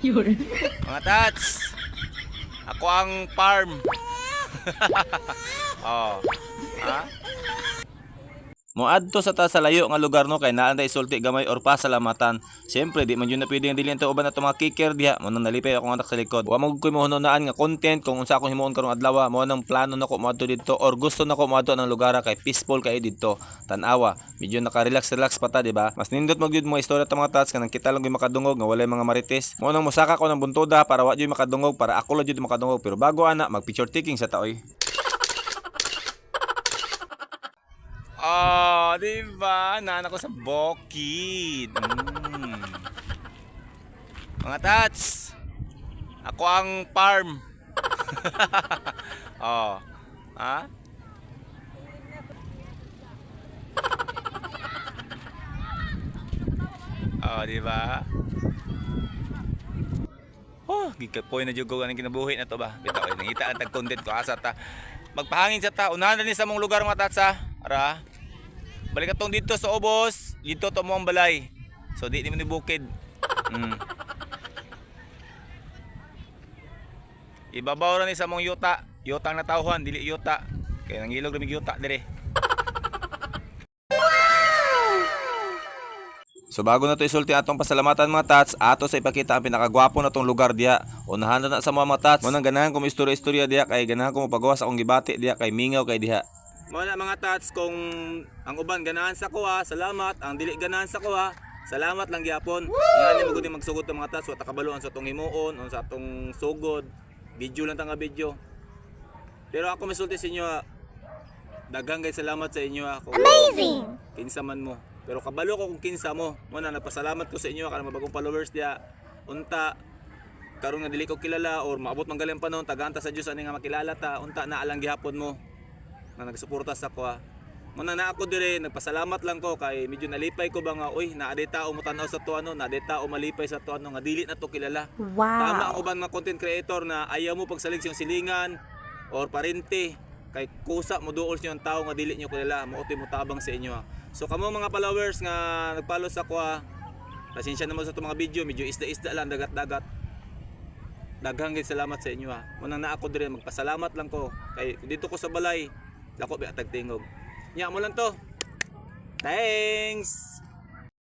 Mga tats, ako ang farm. Oh. Ha? Moadto sa ta sa layo nga lugar no kay naa tay isulti gamay or pasalamatan. Siyempre di man jud na pwede nga dili ang uban ato mga kicker diha mo nang nalipay akong anak sa likod. Wa man gud koy mohunonaan nga content kung unsa akong himuon karong adlaw, mo nang plano nako moadto didto or gusto nako moadto ng lugar kay peaceful kay didto. Tan-awa, medyo naka-relax relax pa ta, di ba? Mas nindot mag jud mga istorya ta, mga tats, kanang kita lang gyud makadungog nga walay mga marites. Mo nang mosaka ko ng buntoda para wa jud makadungog, para ako lang jud makadungog, pero bago ana mag picture taking sa taoy. Oh, di ba? Nana ko sa bukid. Mga tats, ako ang farm. Oh. Ha? Oh, di ba? Oh, gikapoy na jud ko anang kinabuhi na to ba. Bitaw ay nangita ang tag content ko asa ta. Magpahangin sa ta, unahan na ni sa mong lugar, mga tats, ha. Ara. Balik atong dito sa ubos, dito to mo ang balay. So di ni mo ni bukid. Ibabaw ra ni sa mong yuta. Yutang natawhan, dili yuta. Kay nangilog ra mig yuta dire. So bago na to isulti atong pasalamatan, mga tats, ato sa ipakita ang pinakagwapo na tong lugar diha. Unahan na sa mga tats. Mo nang ganahan ko istorya-istorya diha kay ganahan ko mopagawa sa akong gibati diha kay mingaw kay diha. Mo na, mga tats, kung ang uban ganahan sa kuha, salamat. Ang dili ganahan sa kuha, salamat lang gyapon. Ingani mo gud magsugod ta, mga tats, wa ta kabalo sa atong himuon, unsa atong sugod. Video lang ta nga video. Pero ako misulti sa inyo, ah, daghang kay salamat sa inyo ah, kung Amazing! kinsa man mo. Pero kabalo ko kung kinsa mo. Mo na nagpasalamat ko sa inyo karon bagong followers diya. Unta karon nga dili ko kilala or maabot man galing panahon, tagaan ta sa Dios ani nga makilala ta, unta na alang gihapon mo nga nagsuporta sa ko. Mo na na ako dire nagpasalamat lang ko kay medyo nalipay ko ba nga uy naa day tao mo tan-aw sa to ano, naa day tao malipay sa to ano nga dili na to kilala. Tama ang uban mga content creator na ayaw mo pagsalig sa iyong silingan or parente kay kusa mo duol sa ang tao nga dili nyo kilala, mo mo tabang sa inyo ha. So kamo mga followers nga nagfollow sa ko ha, pasensya naman sa itong mga video, medyo isda-isda lang, dagat-dagat. Daghang gid salamat sa inyo ha. Munang na ako dire magpasalamat lang ko kay dito ko sa balay dako ba tagtingog. Nya mo lang to. Thanks.